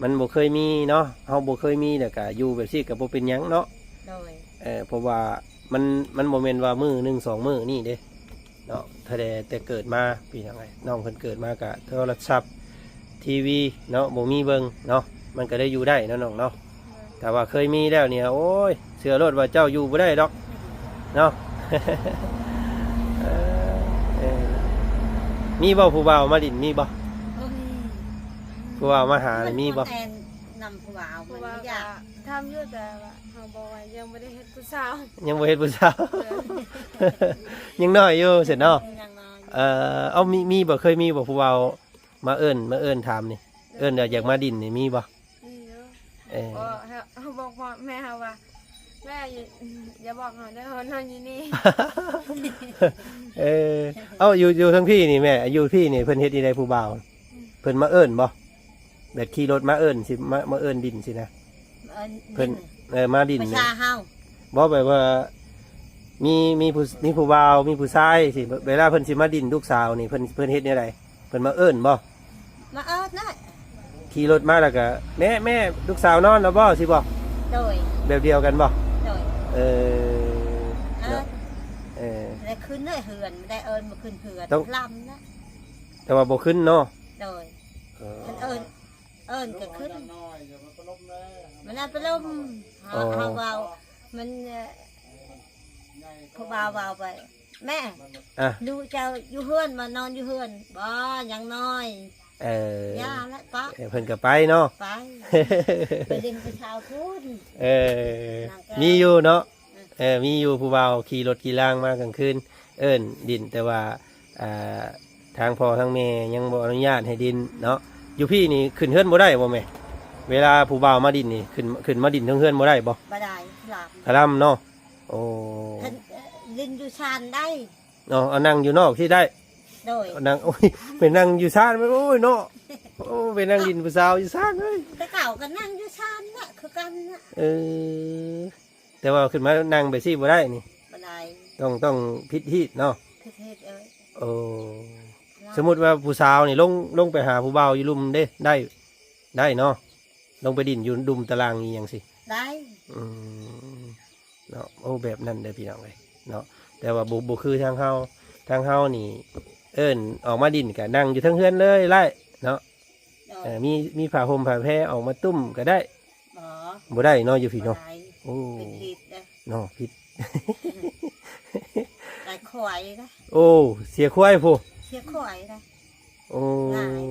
ມັນບໍ່ເຄີຍມີເນາະ ເຮົາບໍ່ເຄີຍມີ ແລ້ວກະຢູ່ແບບຊີ້ກະບໍ່ເປັນຫຍັງເນາະ. ໂດຍ. ເອີ ເພາະວ່າມັນ ມັນບໍ່ແມ່ນວ່າມື້ໜຶ່ງສອງມື້ນີ້ເດ້ເນາະ ແຕ່ ແຕ່ເກີດມາ ພີ່ນ້ອງເອີຍ ນ້ອງເພິ່ນເກີດມາກະໂທລະສັບ ທີວີເນາະ ບໍ່ມີເບິ່ງເນາະ ມັນກະໄດ້ຢູ່ໄດ້ເນາະນ້ອງເນາະ. ໂດຍ. ຖ້າວ່າເຄີຍມີແລ້ວນີ້ ໂອ້ຍ ເຊື່ອໂລດວ່າເຈົ້າຢູ່ບໍ່ໄດ້ດອກເນາະ. ເອີ ເອີ ມີບໍ່ຜູ້ບ່າວມາຫຼິ້ນ ມີບໍ່? ບໍ່ມີ. ຜູ້ບ່າວມາຫານີ້ມີບໍ່? ມັນແມ່ນນຳຜູ້ບ່າວ ເພາະວ່າ ມັນຍາກ ກໍຖາມຢູ່ ແຕ່ວ່າເຮົາບອກວ່າຍັງບໍ່ໄດ້ເຮັດຜູ້ສາວ ຍັງບໍ່ເຮັດຜູ້ສາວ. ເອີ ຍັງນ້ອຍຢູ່ຊັ້ນເນາະ. ຍັງນ້ອຍ. ເອີ ເອົາ ມີ ມີບໍ່? ເຄີຍມີບໍ່ຜູ້ບ່າວມາເອີ້ນ ມາເອີ້ນຖາມນີ້ ເອີ້ນວ່າຢາກມາຫຼິ້ນນີ້ ມີບໍ່? ມີຢູ່. ເອີ ເພາະເຮົາ ເຮົາບອກພໍ່ແມ່ເຮົາວ່າ ແມ່ ຢ່າ ຢ່າບອກເຮົາເດີ ເຮົານອນຢູ່ນີ້. ເອີ ເອົາ ຢູ່ ຢູ່ທາງພີ້ນີ້ແມ່ ຢູ່ພີ້ນີ້ເພິ່ນເຮັດຈັ່ງໃດຜູ້ບ່າວ? ອືມ ເພິ່ນມາເອີ້ນບໍ່? ແບບຂີ່ລົດມາເອີ້ນ ຊິມາ ມາເອີ້ນດິນຊີ້ນະ. ເອີ້ນ ເພິ່ນ ດິນ ເອີ ມາດິນ ປະຊາເຮົາ. ບໍ່ ແບບວ່າ ມີ ມີຜູ້ ມີຜູ້ບ່າວ ມີຜູ້ຊາຍຊີ້ ເວລາເພິ່ນຊິມາດິນລູກສາວນີ້ ເພິ່ນ ເພິ່ນເຮັດແນວໃດ? ເພິ່ນມາເອີ້ນບໍ່? ມາເອີ້ນນະ. ຂີ່ລົດມາແລ້ວກະ ແມ່ ແມ່ ລູກສາວນອນແລ້ວບໍ່? ຊີ້ບໍ່? ໂດຍ. ແບບດຽວກັນບໍ່? ໂດຍ. ເອີ ເອີ້ນ ເນາະ ເອີ ແລ້ວຂຶ້ນເຮືອນ ໄດ້ເອີ້ນມາຂຶ້ນເຮືອນ ຕ້ອງ ລຳນະ ແຕ່ວ່າບໍ່ຂຶ້ນເນາະ. ໂດຍ. ເອີ ເພິ່ນເອີ້ນ ເອີ້ນກໍຂຶ້ນ ມັນນະໄປລົມ. ອໍ ເຮົາ ເຮົາເວົ້າ ມັນ ເອີ ຜູ້ບ່າວເວົ້າໄປ ແມ່ ອະ ລູກເຈົ້າຢູ່ເຮືອນບໍ່? ນອນຢູ່ເຮືອນບໍ່? ຍັງນ້ອຍ. ເອີ ຢ່າລະປະ ເອີ ເພິ່ນກໍໄປເນາະ. ໄປ ໄປຫຼິ້ນຜູ້ສາວພຸ້ນ. ເອີ ນາງແກ້ວ ມີຢູ່ເນາະ. ເອີ ເອີ ມີຢູ່ຜູ້ບ່າວຂີ່ລົດຂີ່ລາງມາກາງຄືນ ເອີ້ນດິນ ແຕ່ວ່າ ອ່າ ທາງພໍ່ທາງແມ່ຍັງບໍ່ອະນຸຍາດໃຫ້ດິນເນາະ. ຢູ່ພີ້ນີ້ຂຶ້ນເຮືອນບໍ່ໄດ້ບໍ່ແມ່? ເວລາຜູ້ບ່າວມາດິນນີ້ ຂຶ້ນ ຂຶ້ນມາດິນເທິງເຮືອນບໍ່ໄດ້ບໍ່? ບໍ່ໄດ້ ລຳ ກະລຳເນາະ. ໂອ້ ເພິ່ນ ເອີ ຫຼິ້ນຢູ່ຊານໄດ້ເນາະ. ເອົານັ່ງຢູ່ນອກຊິໄດ້. ໂດຍ. ນັ່ງ ໂອ້ຍ ໄປນັ່ງຢູ່ຊານ ໂອ້ຍເນາະ. ໂອ້ ໄປນັ່ງຫຼິ້ນຜູ້ສາວຢູ່ຊານເອີຍ. ແຕ່ເກົ່າກໍນັ່ງຢູ່ຊານນະ ຄືກັນນະ. ເອີ ແຕ່ວ່າຂຶ້ນມານັ່ງໄປຊີ້ບໍ່ໄດ້ນີ້ ບໍ່ໄດ້ ຕ້ອງ ຕ້ອງຜິດຮີດເນາະ. ຜິດຮີດເອີຍ. ໂອ້ ລະ ສົມມຸດວ່າຜູ້ສາວນີ້ລົງ ລົງໄປຫາຜູ້ບ່າວຢູ່ລຸ່ມເດ້ ໄດ້ ໄດ້ເນາະ. ລົງໄປດິນຢູ່ລຸ່ມຕະລ່າງອີ່ຫຍັງຊີ້ ໄດ້. ອືມ ເນາະ. ໂອ້ ແບບນັ້ນເດີພີ່ນ້ອງເອີຍເນາະ. ແຕ່ວ່າບໍ່ ບໍ່ຄືທາງເຮົາ ທາງເຮົານີ້ເອີ້ນອອກມາດິນກະນັ່ງຢູ່ເທິງເຮືອນເລີຍໄດ້ເນາະ. ໂດຍ. ເອີ ມີ ມີຜ້າຫົ່ມຜ້າແພອອກມາຕຸ້ມກໍໄດ້. ບໍ່ ບໍ່ໄດ້ເນາະ ຢູ່ພີ້ເນາະ. ບໍ່ໄດ້. ໂອ້ ເປັນຜິດເດ້ເນາະ. ຜິດ ໄດ້ຄວາຍນະ. ໂອ້ ເສຍຄວາຍພຸ້ນ. ເສຍຄວາຍນະ. ໂອ້ ງ່າຍ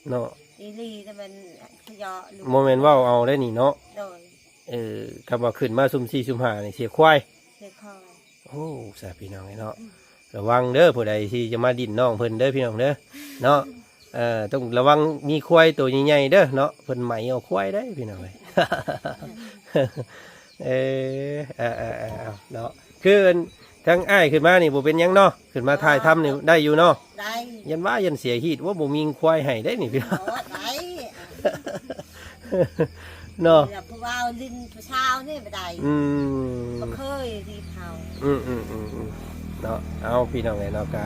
ເນາະ. ອີ່ຫຼີ ແຕ່ມັນຂະເຍາະລູກ ບໍ່ແມ່ນເວົ້າເອົາໄດ້ນີ້ເນາະ. ໂດຍ. ເອີ ຄຳວ່າຂຶ້ນມາຊຸ່ມສີ່ຊຸ່ມຫ້ານີ້ເສຍຄວາຍ ເສຍຄວາຍ. ໂອ້ ສາພີ່ນ້ອງເອີຍເນາະ. ອືມ ລະວັງເດີ ຜູ້ໃດທີ່ຈະມາດິນນ້ອງເພິ່ນເດີພີ່ນ້ອງເດີເນາະ. ເອີ ຕ້ອງລະວັງ ມີຄວາຍໂຕໃຫຍ່ໆເດີເນາະ ເພິ່ນໄໝເອົາຄວາຍໄດ້ພີ່ນ້ອງເອີຍ. ເອີ ເອີ ເນາະ. ຄືທາງອ້າຍຂຶ້ນມານີ້ບໍ່ເປັນຫຍັງເນາະ ຂຶ້ນມາຖ່າຍທຳນີ້ໄດ້ຢູ່ເນາະ. ໄດ້. ຢ້ານວ່າຢ້ານເສຍຮີດ ໂອ້ ບໍ່ມີຄວາຍໃຫ້ເດ້ນີ້ພີ່ນ້ອງ. ໂອ້ ໄດ້ ເນາະ. ແລ້ວຜູ້ບ່າວຫຼິ້ນຜູ້ສາວນີ້ບໍ່ໄດ້. ອືມ ບໍ່ເຄີຍທີ່ເຂົາ. ອືມໆໆໆ ເນາະ. ເອົາ ພີ່ນ້ອງເອີຍເນາະ ກະ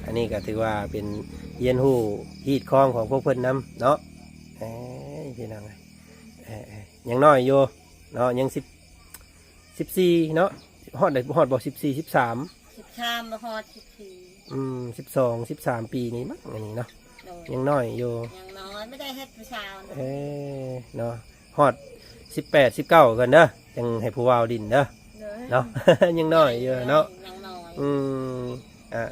ອັນນີ້ກະຖືວ່າເປັນຮຽນຮູ້ຮີດຄອງຂອງພວກເພິ່ນນຳເນາະ. ເອີຍ ພີ່ນ້ອງເອີຍ ເອີ ຍັງນ້ອຍຢູ່ເນາະ ຍັງສິບ ສິບສີ່ເນາະ. ຮອດໄດ້ ຮອດບໍ່ ສິບສີ່ ສິບສາມ? ສິບສາມ ບໍ່ຮອດສິບສີ່. ອືມ ສິບສອງ ສິບສາມປີນີ້ມັ້ງ ອັນນີ້ເນາະ. ໂດຍ. ຍັງນ້ອຍຢູ່ ຍັງນ້ອຍ ບໍ່ໄດ້ເຮັດຜູ້ສາວນະ. ເອີ ເນາະ ຮອດສິບແປດ ສິບເກົ້າກ່ອນເດີ ຈັ່ງໃຫ້ຜູ້ບ່າວດິນເດີ. ໂດຍ. ເນາະ ຍັງນ້ອຍຢູ່ເນາະ. ຍັງນ້ອຍ. ອືມ ອ່າໆໆ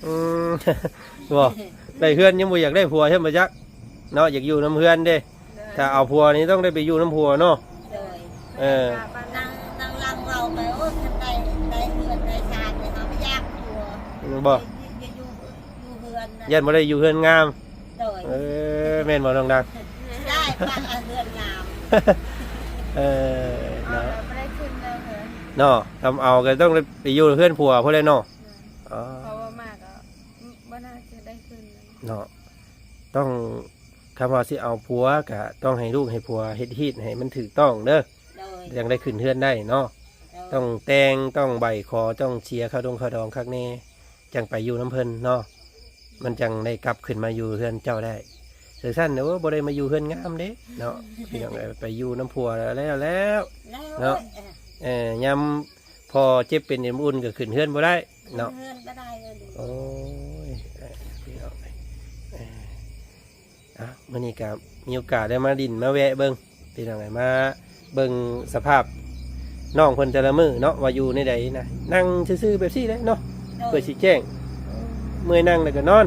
ໆ ອືມ ບໍ່ ໄດ້ເຮືອນຍັງບໍ່ຢາກໄດ້ຜົວໃຊ່ບໍ່ຈັກເນາະ ຢາກຢູ່ນຳເຮືອນເດ້. ໂດຍ. ຖ້າເອົາຜົວນີ້ຕ້ອງໄດ້ໄປຢູ່ນຳຜົວເນາະ. ໂດຍ. ເອີ ນັ່ງ ນັ່ງຫຼັງເວົ້າໄປ ໂອ້ ຄັນໄດ້ ໄດ້ເຮືອນໄດ້ຊານນີ້ ເຮົາບໍ່ຢາກຜົວ. ບໍ່ ຢາກຢູ່ ຢູ່ເຮືອນນະ ຢ້ານບໍ່ໄດ້ຢູ່ເຮືອນງາມ. ໂດຍ. ເອີ ແມ່ນບໍ່ນ້ອງດັງ? ໄດ້ ປະເຮືອນງາມ. ເອີ ເນາະ ບໍ່ໄດ້ຂຶ້ນເລີຍເນາະ. ຄຳເອົາກໍຕ້ອງໄດ້ໄປຢູ່ເຮືອນຜົວພຸ້ນແຫຼະເນາະ. ອືມ ອໍ ເພາະວ່າມາກໍບໍ່ໜ້າຈະໄດ້ຂຶ້ນເນາະ. ຕ້ອງ ຄຳວ່າຊິເອົາຜົວກະຕ້ອງໃຫ້ລູກໃຫ້ຜົວເຮັດຮີດໃຫ້ມັນຖືກຕ້ອງເດີ. ໂດຍ. ຈັ່ງໄດ້ຂຶ້ນເຮືອນໄດ້ເນາະ. ໂດຍ. ຕ້ອງແຕ່ງ ຕ້ອງໄຫວ້ຂໍ ຕ້ອງເສຍຄ່າດົງຄ່າດອງຄັກແນ່ ຈັ່ງໄປຢູ່ນຳເພິ່ນເນາະ ມັນຈັ່ງໄດ້ກັບຂຶ້ນມາຢູ່ເຮືອນເຈົ້າໄດ້. ຈັ່ງຊັ້ນ ໂອ້ ບໍ່ໄດ້ມາຢູ່ເຮືອນງາມເດ້ເນາະ ພີ່ນ້ອງເອີຍ. ໄປຢູ່ນຳຜົວແລ້ວ ແລ້ວ ແລ້ວ ເນາະ. ເອີ ຍາມພໍ່ເຈັບເປັນເອັນບໍ່ອຸ່ນກໍຂຶ້ນເຮືອນບໍ່ໄດ້ເນາະ. ຂຶ້ນເຮືອນບໍ່ໄດ້ເລີຍ. ໂອ້ຍ ເອີ ພີ່ນ້ອງເອີຍ ເອີ ອ່ະ ມື້ນີ້ກໍ ມີໂອກາດໄດ້ມາດິນມາແວະເບິ່ງ ເປັນຈັ່ງໃດ ມາເບິ່ງສະພາບນ້ອງເພິ່ນແຕ່ລະມື້ເນາະ ວ່າຢູ່ແນວໃດນະ. ນັ່ງຊື່ໆແບບຊີ້ແຫຼະເນາະ ໂດຍ ເພື່ອຊິແຈ້ງ. ເມື່ອຍນັ່ງແລ້ວກໍນອນ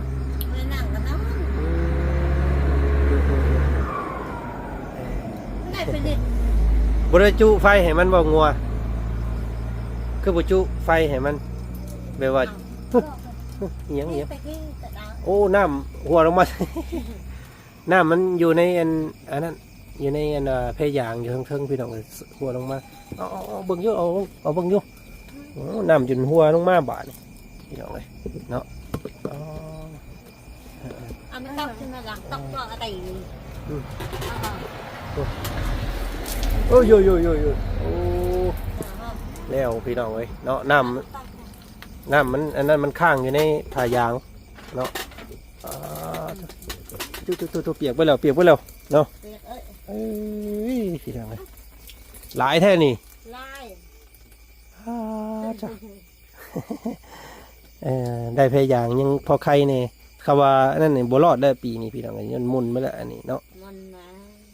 ເມື່ອຍນັ່ງກໍນອນ. ອືມ ໄດ້ໄປຫຼິ້ນ ບໍ່ໄດ້ຈຸໄຟໃຫ້ມັນບໍ່ ງົວ? ຄືບໍ່ຈຸໄຟໃຫ້ມັນ ແບບວ່າ ອ້າວ ອີຫຍັງ ອີຫຍັງ? ໂອ້ ນ້ຳຮົ່ວລົງມາ ນ້ຳມັນຢູ່ໃນອັນ ອັນນັ້ນ ຢູ່ໃນອັນ ອ່າ ແພຢາງຢູ່ເທິງໆ ພີ່ນ້ອງເອີຍ ຮົ່ວລົງມາ. ເອົາ ເອົາ ເອົາເບິ່ງຢູ່ ເອົາ ເອົາເບິ່ງຢູ່. ໂອ້ ນ້ຳຈົນຮົ່ວລົງມາບາດນີ້ ພີ່ນ້ອງເອີຍເນາະ. ອໍ ເອົາມາຕັກຂຶ້ນມາຫຼັງ ຕັກບໍ່ອະໄຕ. ອືມ ໂອ້ຍ ໂອ້ຍ ໂອ້ຍ ໂອ້ຍ ໂອ້ ແລ້ວ ພີ່ນ້ອງເອີຍເນາະ. ນ້ຳ ນ້ຳມັນ ອັນນັ້ນມັນຄ້າງຢູ່ໃນຜ້າຢາງເນາະ. ອ່າ ໂຕໆໆໆ ປຽກເບິດແລ້ວ ປຽກເບິດແລ້ວເນາະ. ປຽກເອີຍ ເອີຍ ພີ່ນ້ອງເອີຍ ຫຼາຍແທ້ນີ້ ຫຼາຍ. ອ່າ ຈ້ະ ເອີ ໄດ້ແພຢາງຍັງພໍໄຄແດ່. ຄຳວ່າອັນນັ້ນນີ້ບໍ່ລອດແລ້ວປີນີ້ ພີ່ນ້ອງເອີຍ ມັນໝຸ່ນມາແລ້ວອັນນີ້ເນາະ ໝຸ່ນມາ.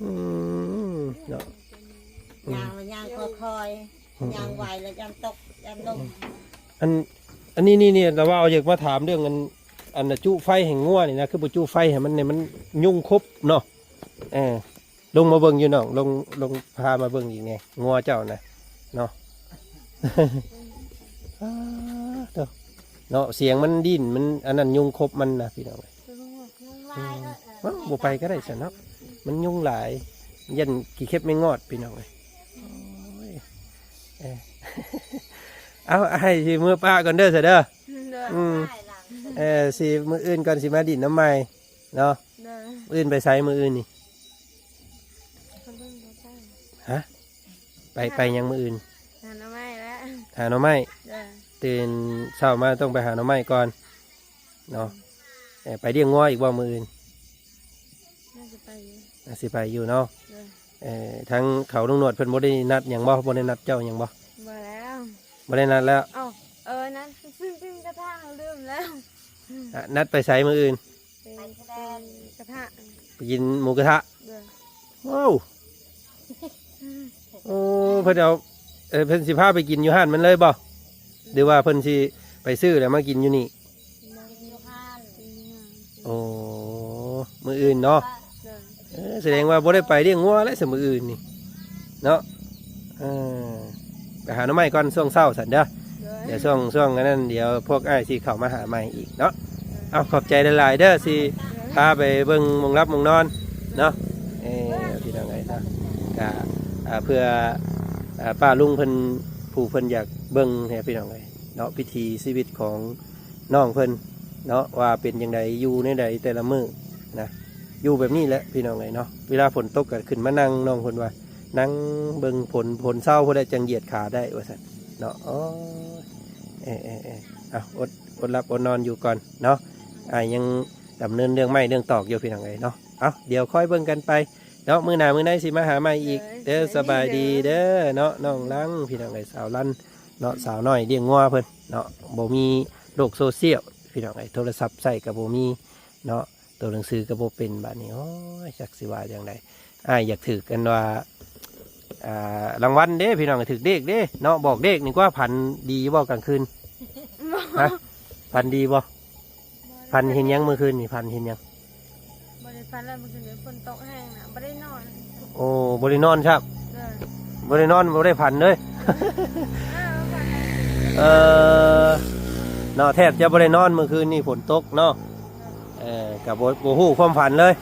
ອືມ ເນາະ ຍ່າງລະຍ່າງຄ່ອຍໆ ອືມ ຍ່າງໄວລະຢ້ານຕົກຢ້ານລົ້ມ. ອັນ ອັນນີ້ ນີ້ ນີ້ ລະວ່າຢາກມາຖາມເລື່ອງອັນ ອັນຈຸໄຟໃຫ້ງົວນີ້ນະ ຄືບໍ່ຈຸໄຟໃຫ້ມັນນີ້ ມັນຍຸງຄົບເນາະ. ເອີ ລົງມາເບິ່ງຢູ່ນ້ອງ ລົງ ລົງພາມາເບິ່ງອີກແດ່ ງົວເຈົ້ານະເນາະ. ອ້າ ໂທ້ ເນາະ ສຽງມັນດີ້ນ ມັນອັນນັ້ນ ຍຸງຄົບມັນນະ ພີ່ນ້ອງເອີຍ. ອືມ ເອົ້າ ບໍ່ໄປກໍໄດ້ຊັ້ນເນາະ ມັນຍຸງຫຼາຍ ຢ້ານຂີ້ເຂັບແມງງອດ ພີ່ນ້ອງເອີຍ. ໂອ້ຍ ເອີ ເອົາ ອ້າຍຊິເມືອປະກ່ອນເດີ ຊະເດີ. ໂດຍ ອືມ ເອີ ຊິ ມື້ອື່ນກ່ອນຊິມາດິນນຳໃໝ່ເນາະ. ໂດຍ ມື້ອື່ນໄປໃສ ມື້ອື່ນນີ້? ຮະ ໄປ ໄປຫຍັງມື້ອື່ນ? ຫາໜໍ່ໄມ້ແຫຼະ ຫາໜໍ່ໄມ້. ໂດຍ ຕື່ນເຊົ້າມາຕ້ອງໄປຫາໜໍ່ໄມ້ກ່ອນເນາະ. ເອີ ໄປລ້ຽງງົວອີກບໍ່ມື້ອື່ນ? ໜ້າຈະໄປຢູ່ ໜ້າຊິໄປຢູ່ເນາະ. ໂດຍ ເອີ ທາງເຂົາລຸງໜວດເພິ່ນບໍ່ໄດ້ນັດຫຍັງບໍ່? ບໍ່ໄດ້ນັດເຈົ້າຫຍັງບໍ່? ບໍ່ແລ້ວ ບໍ່ໄດ້ນັດແລ້ວ. ເອົ້າ ເອີ ນັດຊື້ປີ້ງກະທະ ລືມແລ້ວ. ອະ ນັດໄປໃສມື້ອື່ນ? ໄປກິນກະທະ ໄປກິນໝູກະທະ. ໂດຍ ໂອ້ ໂອ້ ເພິ່ນເອົາ ເອີ ເພິ່ນຊິພາໄປກິນຢູ່ຮ້ານມັນເລີຍບໍ່? ຫຼືວ່າເພິ່ນຊິໄປຊື້ແລ້ວມາກິນຢູ່ນີ້? ກິນຢູ່ຮ້ານ. ໂອ້ ມື້ອື່ນເນາະ. ໂດຍ ເອີ ສະແດງວ່າບໍ່ໄດ້ໄປລ້ຽງງົວແລ້ວ ຊະມື້ອື່ນນີ້ເນາະ. ເອີ ໄປຫາໜໍ່ໄມ້ກ່ອນຊ່ວງເຊົ້າຊັ້ນເດີ. ໂດຍ ດຽວຊ່ວງ ຊ່ວງອັນນັ້ນ ດຽວພວກອ້າຍຊິເຂົ້າມາຫາໃໝ່ອີກເນາະ. ໂດຍ ເອົາ ຂອບໃຈຫຼາຍໆເດີ ຊິ ໂດຍ ພາໄປເບິ່ງໝ່ອງຫຼັບໝ່ອງນອນເນາະ. ເອີ ພີ່ນ້ອງເອີຍເນາະ ກະ ອ່າ ເພື່ອ ອ່າ ປ້າລຸງເພິ່ນ ຜູ້ເພິ່ນຢາກເບິ່ງແດ່ ພີ່ນ້ອງເອີຍເນາະ ວິຖີຊີວິດຂອງ ນ້ອງເພິ່ນເນາະ ວ່າເປັນຈັ່ງໃດ ຢູ່ແນວໃດແຕ່ລະມື້ນະ. ຢູ່ແບບນີ້ແຫຼະ ພີ່ນ້ອງເອີຍເນາະ ເວລາຝົນຕົກກໍຂຶ້ນມານັ່ງ ນ້ອງເພິ່ນວ່າ ນັ່ງເບິ່ງຝົນ ຝົນເຊົາພຸ້ນແຫຼະ ຈັ່ງຢຽດຂາໄດ້ ວ່າຊັ້ນເນາະ. ໂອ້ຍ ເອີໆໆ ເອົາ ອົດ ອົດຫຼັບອົດນອນຢູ່ກ່ອນເນາະ. ອ້າຍຍັງດຳເນີນເລື່ອງໄມ້ເລື່ອງຕອກຢູ່ ພີ່ນ້ອງເອີຍເນາະ. ເອົາ ດຽວຄອຍເບິ່ງກັນໄປເນາະ ມື້ໜ້າມື້ໃນຊິມາຫາໃໝ່ອີກເດີ. ໂດຍ ສະບາຍດີເດີເນາະ ນ້ອງລັງ ພີ່ນ້ອງເອີຍ ສາວລັນ ເນາະ ສາວນ້ອຍລ້ຽງງົວເພິ່ນເນາະ ບໍ່ມີໂລກໂຊຊຽວ ພີ່ນ້ອງເອີຍ ໂທລະສັບໃຊ້ກໍບໍ່ມີເນາະ ຕົວໜັງສືກໍບໍ່ເປັນ. ບາດນີ້ ໂອ້ຍ ຈັກຊິວ່າຈັ່ງໃດ ອ້າຍຢາກຖືກອັນວ່າ ອ່າ ລາງວັນເດ້ ພີ່ນ້ອງ ຖືກເລກເດ້ເນາະ. ບອກເລກນີ້ກວ່າ ຝັນດີບໍ່ກາງຄືນ? ຮະ ຝັນດີບໍ່? ຝັນເຫັນຫຍັງມື້ຄືນນີ້? ຝັນເຫັນຫຍັງ? ບໍ່ໄດ້ຝັນແລ້ວ ເມື່ອຄືນນີ້ຝົນຕົກແຮງນະ ບໍ່ໄດ້ນອນ. ໂອ້ ບໍ່ໄດ້ນອນຊ້ຳ. ເອີ ບໍ່ໄດ້ນອນ ບໍ່ໄດ້ຝັນເລີຍ. ເອີ ບໍ່ໄດ້ຝັນເລີຍ. ເອີ ເນາະ ແທບຈະບໍ່ໄດ້ນອນມື້ຄືນນີ້ ຝົນຕົກເນາະ. ເອີ ກໍບໍ່ ບໍ່ຮູ້ຄວາມຝັນເລີຍ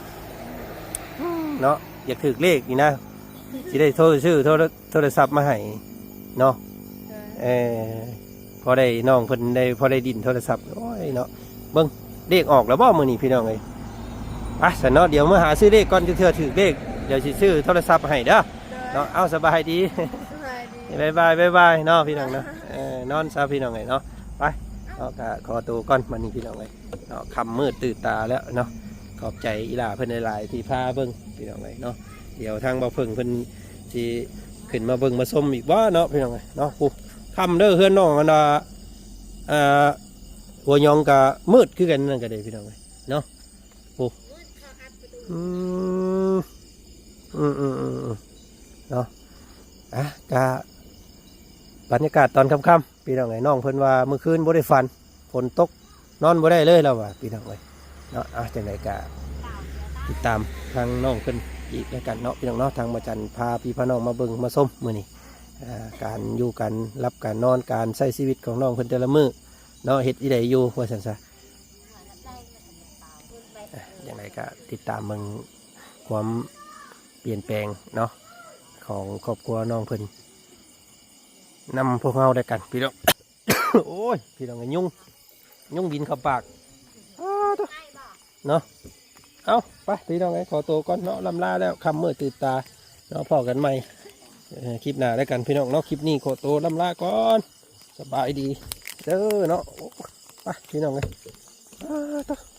ເນາະ. ຢາກຖືກເລກນີ້ນະ ຊິໄດ້ໂທຊື້ໂທ ໂທລະສັບມາໃຫ້ເນາະ. ເອີ ພໍໄດ້ນ້ອງເພິ່ນໄດ້ ພໍໄດ້ດິ້ນໂທລະສັບ. ໂອ້ຍເນາະ ເບິ່ງເລກອອກແລ້ວບໍ່ມື້ນີ້ ພີ່ນ້ອງເອີຍ? ໄປຊັ້ນເນາະ ດຽວມາຫາຊື້ເລກກ່ອນ ຈັກເທື່ອຖືກເລກ ດຽວຊິຊື້ໂທລະສັບໃຫ້ເດີເນາະ. ເອົາ ສະບາຍດີ ສະບາຍດີ ບາຍບາຍ ບາຍບາຍເນາະ ພີ່ນ້ອງເນາະ. ເອີ ນອນຊະ ພີ່ນ້ອງເອີຍເນາະ. ໄປເນາະ ກະຂໍໂຕກ່ອນບັດນີ້ ພີ່ນ້ອງເອີຍ. ເນາະ ຄ່ຳມືດຕື່ນຕາແລ້ວເນາະ. ຂອບໃຈອີ່ຫຼ້າເພິ່ນຫຼາຍໆທີ່ພາເບິ່ງ ພີ່ນ້ອງເອີຍເນາະ. ດຽວທາງບ່າວເຜິ້ງເພິ່ນຊິຂຶ້ນມາເບິ່ງມາຊົມອີກບໍ່ເນາະ ພີ່ນ້ອງເອີຍເນາະ. ໂອ້ ຄ່ຳເດີ ເຮືອນນ້ອງອັນວ່າ ອ່າ ຫົວຍອງກະມືດຄືກັນນັ້ນກະເດ້ ພີ່ນ້ອງເອີຍເນາະ. ໂອ້ ອືມ ອືມໆໆໆ ເນາະ ອ່ະ ກະບັນຍາກາດຕອນຄ່ຳໆ ພີ່ນ້ອງເອີຍ ນ້ອງເພິ່ນວ່າມື້ຄືນບໍ່ໄດ້ຝັນ ຝົນຕົກ ນອນບໍ່ໄດ້ເລີຍ ລາວວ່າ ພີ່ນ້ອງເອີຍເນາະ. ອ່ະ ຈັ່ງໃດກະຕິດຕາມທາງນ້ອງເພິ່ນອີກແລ້ວກັນເນາະ ພີ່ນ້ອງເນາະ. ທາງບໍ່ຈັນພາພີ່ພານ້ອງມາເບິ່ງມາຊົມມື້ນີ້ ອ່າ ການຢູ່ການຫຼັບການນອນ ການໃຊ້ຊີວິດຂອງນ້ອງເພິ່ນແຕ່ລະມື້ເນາະ ເຮັດອີ່ໃດຢູ່ວ່າຊັ້ນຊະ. ອ່ະ ຈັ່ງໃດກະຕິດຕາມເບິ່ງຄວາມປ່ຽນແປງເນາະ ຂອງຄອບຄົວນ້ອງເພິ່ນນຳພວກເຮົາແລ້ວກັນ ພີ່ນ້ອງ. ໂອ້ຍ ພີ່ນ້ອງເອີຍ ຍຸງ ຍຸງບິນເຂົ້າປາກ ອ້າໂທ້ ເນາະ. ເອົ້າ ໄປ ພີ່ນ້ອງເອີຍ ຂໍໂຕກ່ອນເນາະ ລ່ຳລາແລ້ວ ຄ່ຳມືດຕື່ນຕາເນາະ ພໍ້ກັນໃໝ່ ເອີ ຄລິບໜ້າແລ້ວກັນ ພີ່ນ້ອງເນາະ. ຄລິບນີ້ຂໍໂຕລ່ຳລາກ່ອນ ສະບາຍດີເດີເນາະ. ໂອ້ ໄປ ພີ່ນ້ອງເອີຍ ອ້າໂທ້.